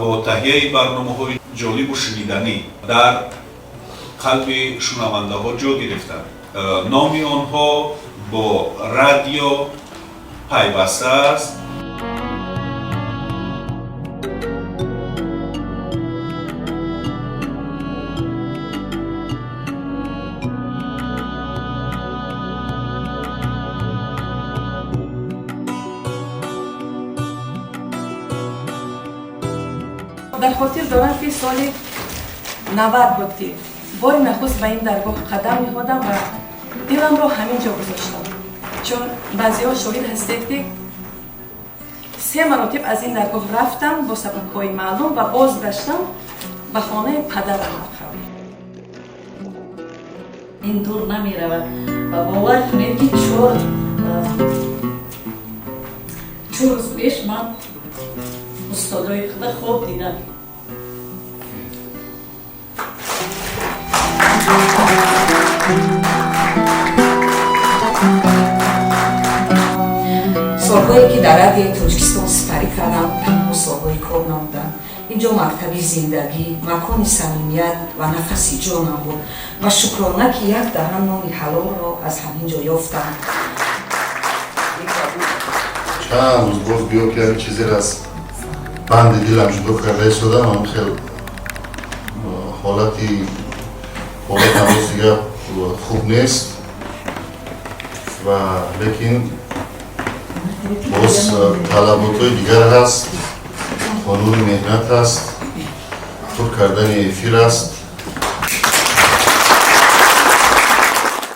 Бо таҳияи барномаҳои ҷолибу шуниданӣ дар қалби шунавандаҳо ҷо гирифтанд. Номи онҳо бо радио пайваста аст. Дар хотир дорам, ки соли 90 буд, ки бори нахуст ба ин даргоҳ қадам ниҳодам ва диламро ҳамин ҷо гузоштам, чун баъзеҳо шоҳид ҳастед, ки се маротиб аз ин даргоҳ рафтам бо сабабҳои маълум ва боз гаштам ба хонаи падарам. Ин дур намеравад ва бовар кунед, ки 4 рӯз пеш ман устодои худа хоб дидам. Солҳое, ки дар Радиои Тоҷикистон сипарӣ кардам, танҳо солҳои кор набуданд. Ин ҷо мактаби зиндагӣ, макони самимият ва нафаси ҷонам буд ва шукрона, ки як даҳан нони ҳалолро аз ҳамин ҷо ёфтам. Чанд рӯз боз биё, ки ҳамин чизеро аз банди дилам ҷудо карда истодам. Ҳам хел ҳолатам, рости гап, хуб нест ва лекин боз талаботҳои дигар ҳаст, қонуни меҳнат ҳаст, пур кардани эфир аст.